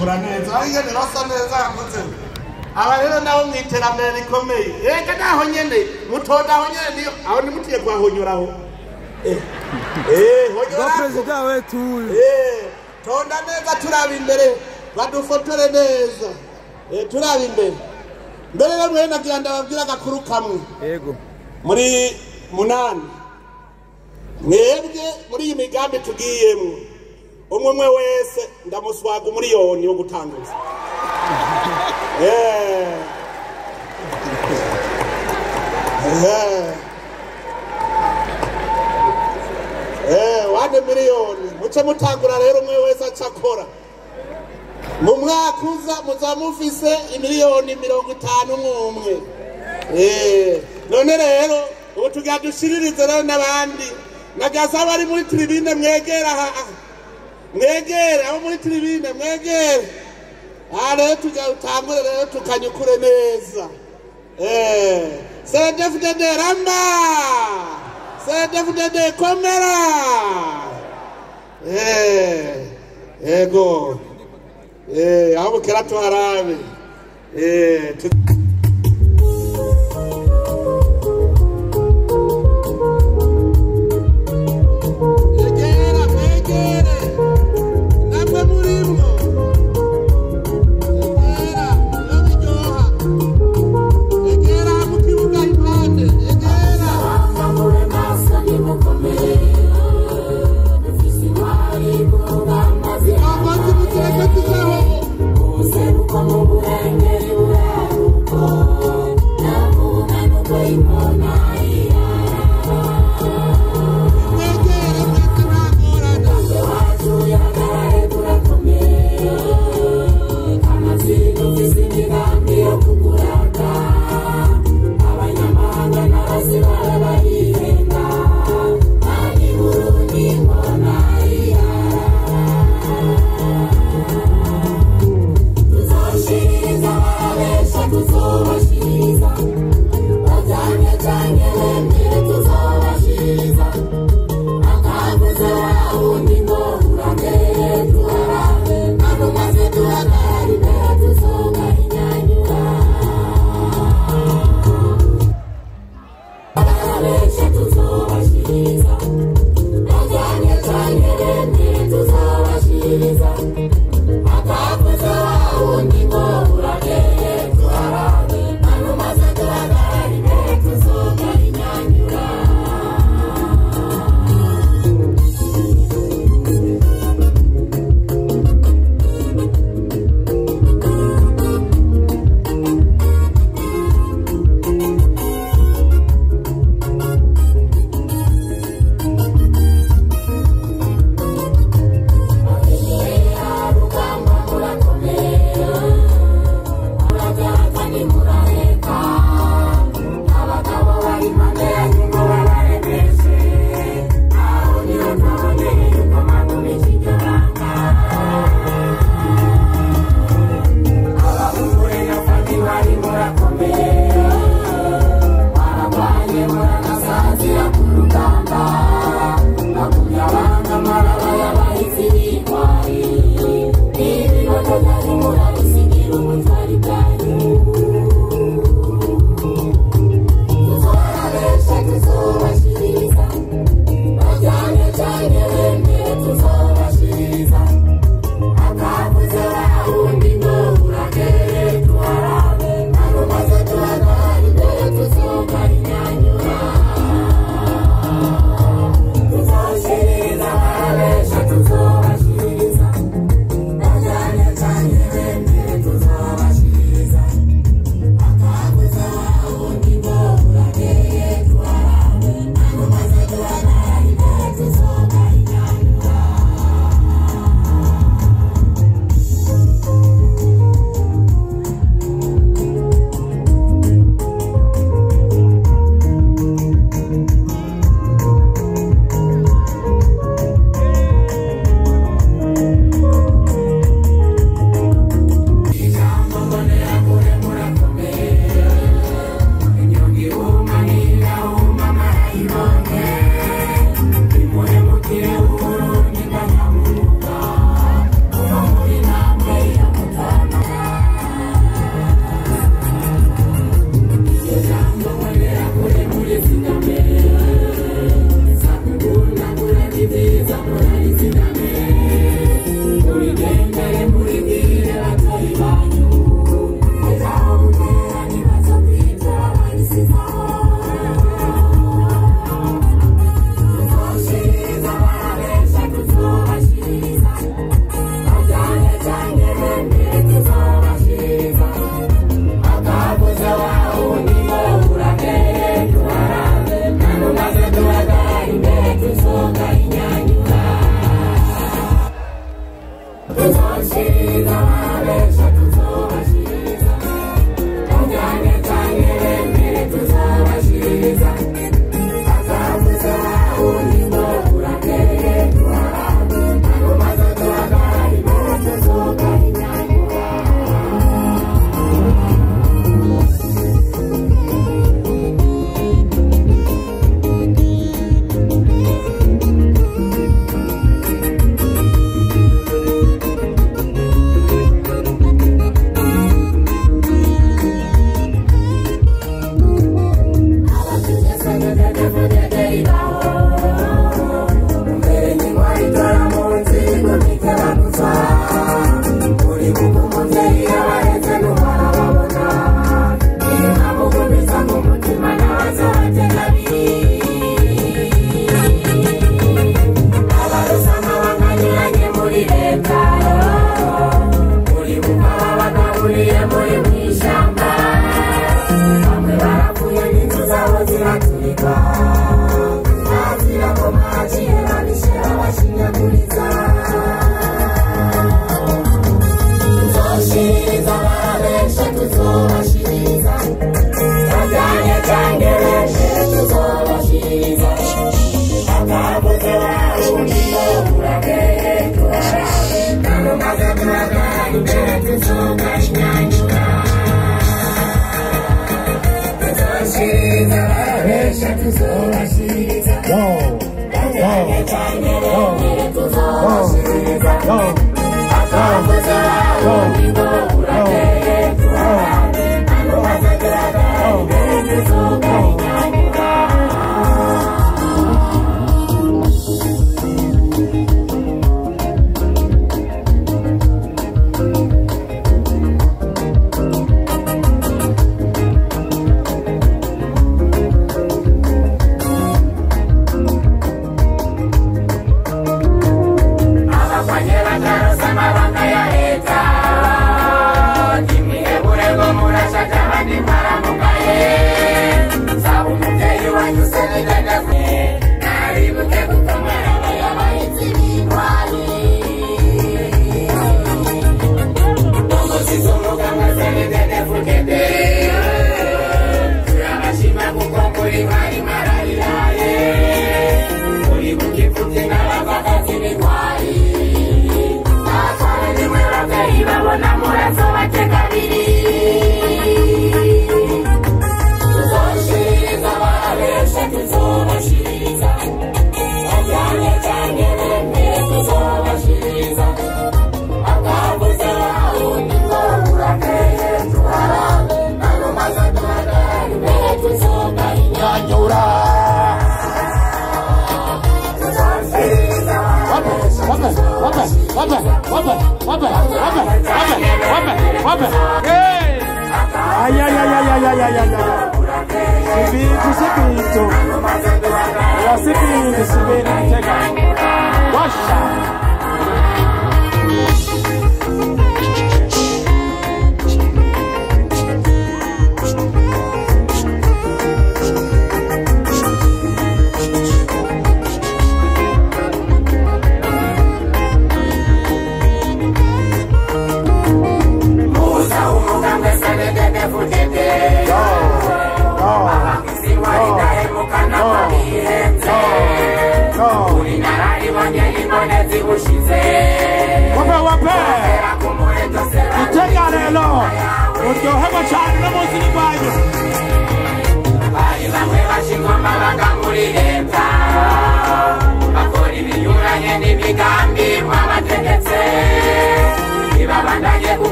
Bashikura neza ingene basa neza yavuze. Aba rero nabo mu iterambere rikomeye. Reka naho nyene mutonda aho nyene niyo aho nimutiye kwahonyoraho. Ndo perezida wetu huyu. Tonda neza turaba imbere badufotore neza. Turaba imbere. Mbere rero mwe nagira ndababwira agakuru kamwe. Yego. Muri munani mwebwe muri iyi migambi tugiyemo umwe umwe wese ndamuswaga umuriyoni wo gutanguza. Wane miliyoni muce mutangura rero umwe wese acakora mu mwaka uza muzamufise imiliyoni 50 umwe. None rero ubu tugira dushiririze rero n'abandi nagaza bari muri tribune mwegera mwegere abo muri tribune mwegere. Rero tugira utangure rero tukanyukure neza. CNDD-FDD ramba, CNDD-FDD komera. Ego aho bukera tuharabe. Egera mwegere namwe murimwo. Egera niyo biryoha. Egera mu kibuga impande. Egera. Abakozi muzireke tuzeho. Mwegere mwese nta ngorane. duhagarara imbere tuzogahinyanyura tuzoshiriza barabesha tuzobashiriza bajyanye canke bemere tuzobashiriza akavuze bawundi ngo burakeye tuharane anumaze duhagarara imbere tuzogahinyanyura.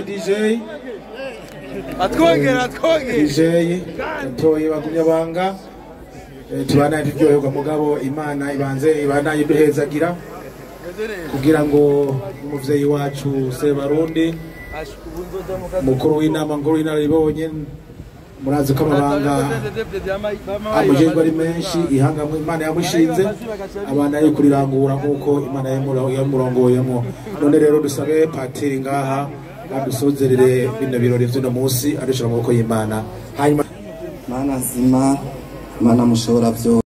DJ atwongera DJ ntoye bagumya banga tubana turyoherwa mugabo Imana ibanze ibana iduhezagira kugira ngo umuvyeyi wacu Sebarundi mukuru w'inama nkuru y'inararibonye murazi ko amabanga amujejwe ari menshi ihangamwe Imana yamushinze abana yo kurirangura nkuko Imana yamurongoyemo. None rero dusabe patiri ngaha adusozerere bino birori vy'uno munsi adushira mu maboko y'Imana. Hanyuma Mana nzima, Mana mushobora vyose.